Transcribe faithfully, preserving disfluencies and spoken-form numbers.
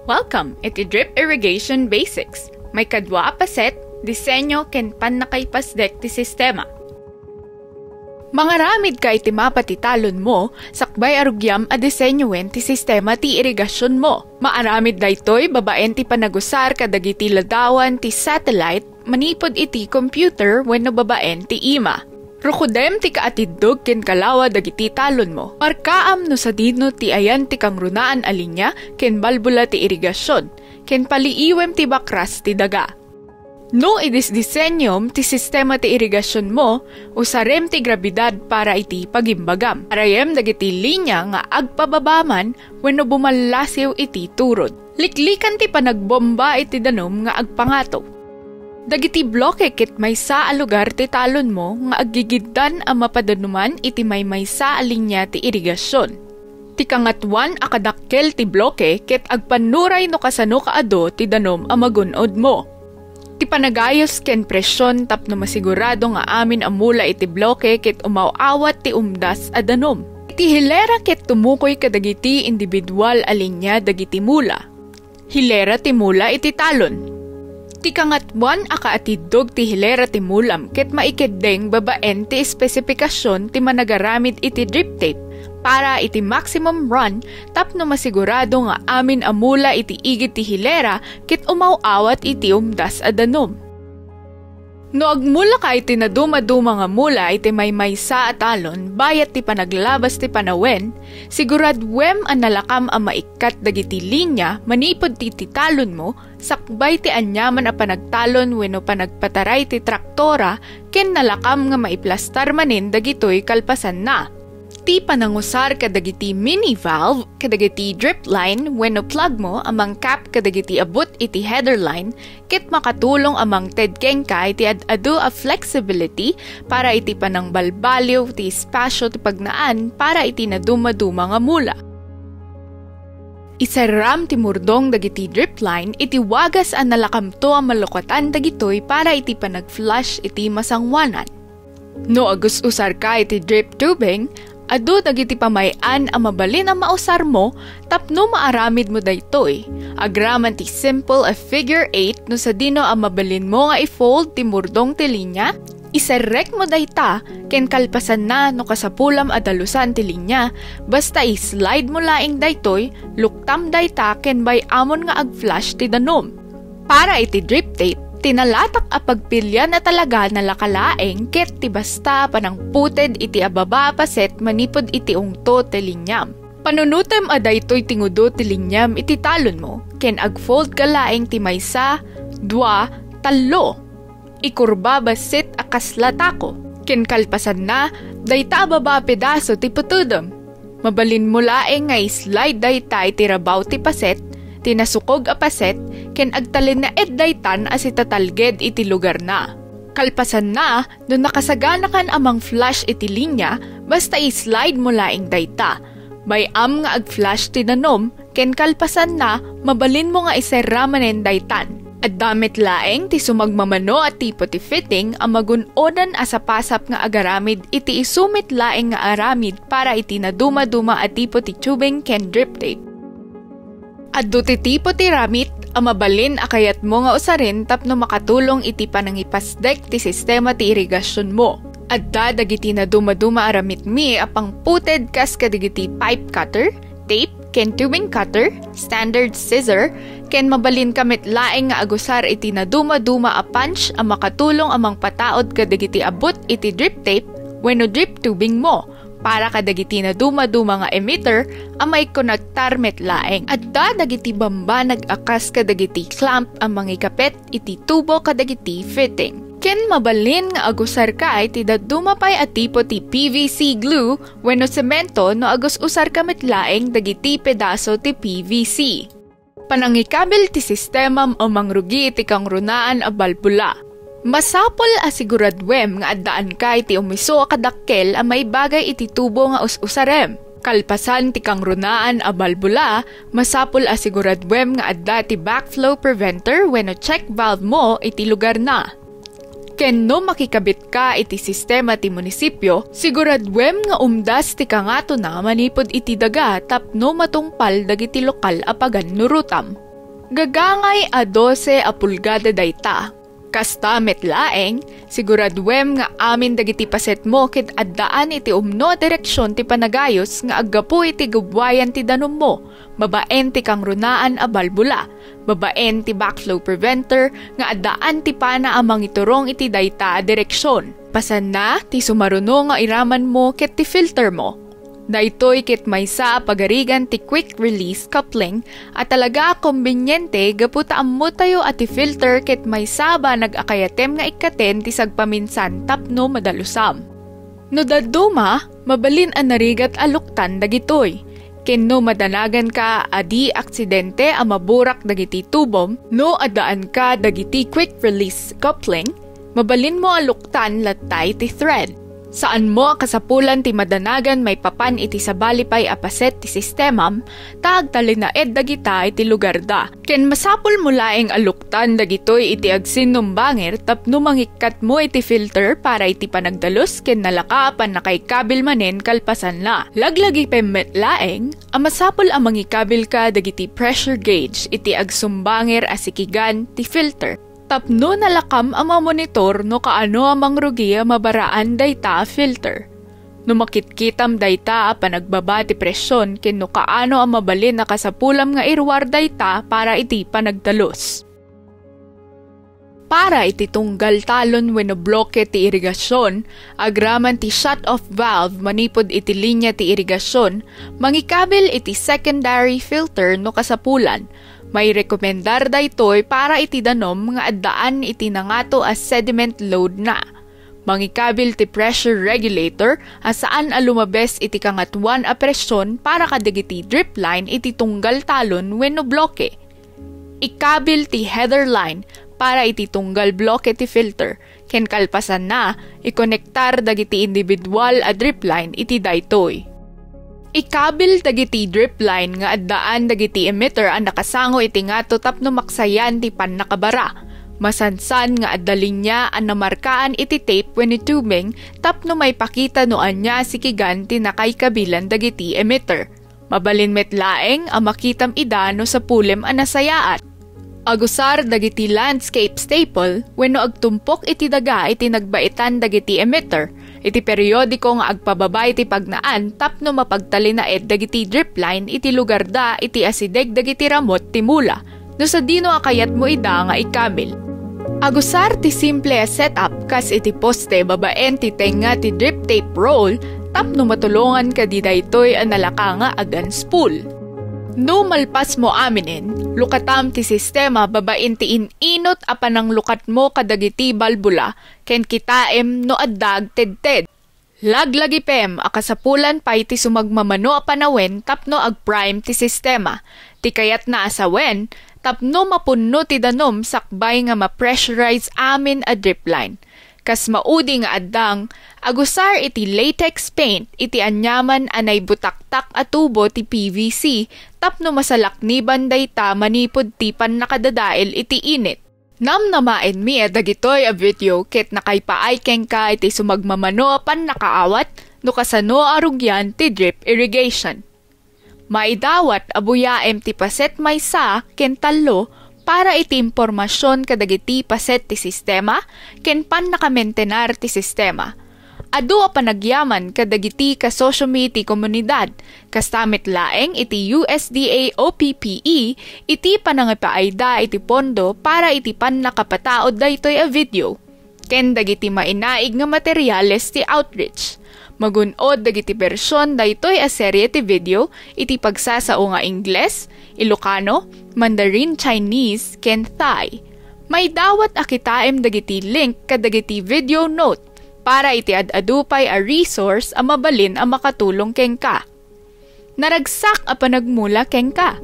Welcome iti Drip Irrigation Basics. Maikadua a paset, disenyo ken pannakaipasdek ti sistema. Mangaramid ka iti mapa ti talon mo, sakbay a rugiam a disenyoen ti sistema ti irigasion mo. Maaramid daytoy babaen ti panagusar kadagiti ladawan ti satellite manipud iti computer wenno babaen ti ima. Rukudem ti kaatiddog ken kalawa dagiti talon mo. Markaam no sadino ti ayan ti kangrunaan a linia ken balbula ti irigasion, ken paliiwem ti bakras ti daga. No idisdisenyom ti sistema ti irigasion mo, usarem ti gravidad para iti pagimbagam. Arayem dagiti linia nga agpababa man wenno bumallasiw iti turod. Liklikan ti panagbomba iti danum nga agpangato. Dagiti bloke ket maysa a lugar ti talon mo nga aggigiddan a mapadanuman iti maymaysa a linia ti irigasion. Ti kangatoan a kadakkel ti bloke ket agpannuray no kasano kaadu ti danum a magun-od mo. Ti panagayos ken presion tapno masigurado nga amin a mula iti bloke ket umaw-awat ti umdas a danum. Iti hilera ket tumukoy kadagiti individual a linia dagiti mula. Hilera ti mula iti talon. Ti kangatoan a kaatiddog ti hilera ti mulam ket maikeddeng babaen ti espesipikasion ti managaramid iti drip tape para iti maximum run tapno masigurado nga amin a mula iti igid ti hilera ket umaw-awat iti umdas a danum. No agmulaka iti nadumaduma nga mula iti maymaysa a talon bayat ti panaglabas ti panawen, siguraduem a nalakam a maikkat dagiti linia manipud ti, ti talon mo sakbay ti aniaman a panagtalon wenno panagpataray ti traktora ken nalakam nga maiplastar manen dagitoy kalpasanna. Ti panangusar kadagiti mini valve kadagiti drip line wenno plug mo a mangkap kadagiti abut iti header line ket makatulong a mangted kenka iti ad-adu a flexibility para iti panangbalbaliw ti espasyo ti pagnaan para iti nadumaduma nga mula. Iserram ti murdong dagiti drip line iti wagas a nalakamto a malukatan dagitoy para iti panag-flush iti masangoanan. No agus-usarka iti drip tubing, adu dagiti pamay-an a mabalin a mausarmo tapno maaramidmo daytoy. Agraman ti simple a figure eight no sadino a mabalinmo nga i-fold ti murdong ti linia, iserrekmo dayta ken kalpasanna no kasapulam a dalusan ti linia, basta i-slide mo laeng daytoy, luktam dayta ken bay-amon nga ag-flush ti danum. Para iti drip tape, ti nalatak a pagpilian a talaga nalaka laeng ket ti basta a panangputed iti ababa a paset manipud iti ungto ti liniam. Panunutem a daytoy ti ngudo ti liniam iti talonmo ken agfold ka laeng ti maysa, dua, tallo. Ikurba bassit a kasla tako ken kalpasanna, dayta a baba a pedaso ti putedem. Mabalinmo laeng nga i-slide dayta iti rabaw ti paset, ti nasukog a paset, ken agtalinaed daytan a sitatalged iti lugarna. Kalpasanna, no nakasaganakan a mang-flush iti linia, basta i-slide mo laeng dayta. Bay-am nga ag-flush ti danum, ken kalpasanna, mabalinmo nga iserra manen daytan. Adda met laeng ti sumagmamano a tipo ti fitting a magun-odan a sapasap nga agaramid iti isu met laeng nga aramid para iti nadumaduma a tipo ti tubing ken drip tape. Adu ti tipo ti ramit a mabalin a kayatmo nga usaren tapno makatulong iti panangipasdek ti sistema ti irigasionmo. Adda dagiti nadumaduma a ramitmi a pangputed kas kadagiti pipe cutter, tape, ken tubing cutter, standard scissor, ken mabalinka met laeng nga agusar iti nadumaduma a punch a makatulong a mangpataud kadagiti abut iti drip tape wenno drip tubingmo para kadagiti nadumaduma nga emitter a maikonektar met laeng. Adda dagiti bambanag a kas kadagiti clamp a mangikapet iti tubo kadagiti fitting. Ken mabalin nga agusarka iti dadduma pay a tipo ti P V C glue wenno semento no agus-usarka met laeng dagiti pedaso ti P V C. Panangikabil ti sistemam a mangrugi iti kangrunaan a balbula. Masapul a siguraduem nga addaanka iti umiso a kadakkel a maibagay iti tubo nga us-usarem. Kalpasan ti kangrunaan a balbula, masapul a siguraduem nga adda ti backflow preventer wenno check valve mo iti lugarna. Ken no makikabitka iti sistema ti munisipyo, siguraduem nga umdas ti kangatona manipud iti daga tapno matungpal dagiti lokal a pagannurotam. Gagangay a dose a pulgada dayta. Kasta met laeng, siguraduem nga amin dagiti pasetmo ket addaan iti umno a direksion ti panagayos nga aggapu iti gubbuayan ti danummo, babaen ti kangrunaan a balbula, babaen ti backflow preventer nga addaan ti pana a mangiturong iti dayta a direksion. Pasanna, ti sumaruno nga iramanmo ket ti filtermo. Daytoy ket maysa a pagarigan ti quick release coupling a talaga a kombinyente gapu ta ammotayo a ti filter ket maysa a banag a kayatem nga ikkaten ti sagpaminsan tapno madalusam. No dadduma, mabalin a narigat a luktan dagitoy. Ken no madanaganka a di aksidente a maburak dagiti tubom, no addaanka dagiti quick release coupling, mabalinmo a luktan latta iti thread. Saanmo a kasapulan ti madanagan maipapan iti sabali pay a paset ti sistemam, ta agtalinaed dagita iti lugarda. Ken masapulmo laeng a luktan dagitoy iti agsinnumbanger tapno mangikkatmo iti filter para iti panagdalus ken nalaka a pannakaikabil manen kalpasanna. Laglagipem met laeng a masapul a mangikabilka dagiti pressure gauge iti agsumbanger a sikigan ti filter. Tapno nalakam a mamonitor no kaano a mangrugi a mabaraan dayta a filter. No makitkitam dayta a panagbaba ti presyon ken no kaano a mabalin a kasapulam nga iruar dayta para iti panagdalus. Para iti tunggal talon wenno bloke ti irigasyon, agraman ti shut-off valve manipud iti linya ti irigasyon, mangikabil iti secondary filter no kasapulan. Mairekomendar daytoy para iti danum nga addaan iti nangato a sediment load na. Mangikabil ti pressure regulator a saan a lumabes iti kangatoan a presyon para kadagiti drip line iti tunggal talon wenno bloke. Ikabil ti header line para iti tunggal bloke ti filter, ken kalpasanna, ikonektar dagiti individual a drip line iti daytoy. Ikabil dagiti drip line nga addaan dagiti emitter a nakasango iti ngato tapno maksayan ti pannakabara. Masansan nga adda linya a namarkaan iti tape wenno tubing tapno maipakita no ania sikigan ti nakaikabilan dagiti emitter. Mabalin met laeng a makitam ida no sapulem a nasayaat. Agusar dagiti landscape staple wenno agtumpok iti daga iti nagbaetan dagiti emitter iti periodiko nga agpababa iti pagnaan tapno mapagtalinaed dagiti drip line iti lugarda iti asideg dagiti ramut ti mula no sadino a kayatmo ida nga ikabil. Agusar ti simple a setup kas iti poste babaen ti tengnga ti drip tape roll tapno matulongan kadi daytoy a nalaka nga agan spool. No malpasmo aminen, lukatam ti sistema babaen ti in-inut a pananglukatmo kadagiti balbula ken kitaem no adda agtedted. Laglagipem a kasapulan pay ti sumagmamano a panawen tapno agprime ti sistema. Ti kayatna a sawen, tapno mapunno ti danum sakbay nga ma-pressurize amin a drip line. Kas maudi nga addang, agusar iti latex paint iti aniaman a naibutaktak a tubo ti P V C tapno masalakniban dayta manipud ti pannakadadael iti init. Namnamaenmi a dagitoy a video ket nakaipaay kenka iti sumagmamano a pannakaawat no kasano a rugian ti drip irrigation. Maidawat a buyaem ti paset maysa ken tallo para iti impormasion kadagiti paset ti sistema ken pannakamentenar ti sistema. Adu a panagyaman kadagiti kasosiomi ti komunidad, kasta met laeng iti U S D A O P P E iti panangipaayda iti pondo para iti pannakapataud daytoy a video ken dagiti mainaig nga materiales ti outreach. Magun-od dagiti bersion daytoy a serie ti video iti pagsasao nga Ingles, Ilocano, Mandarin Chinese, ken Thai. Maidawat a kitaem dagiti link kadagiti video note para iti ad-adu pay a resource a mabalin a makatulong kenka. Naragsak a panagmula kenka.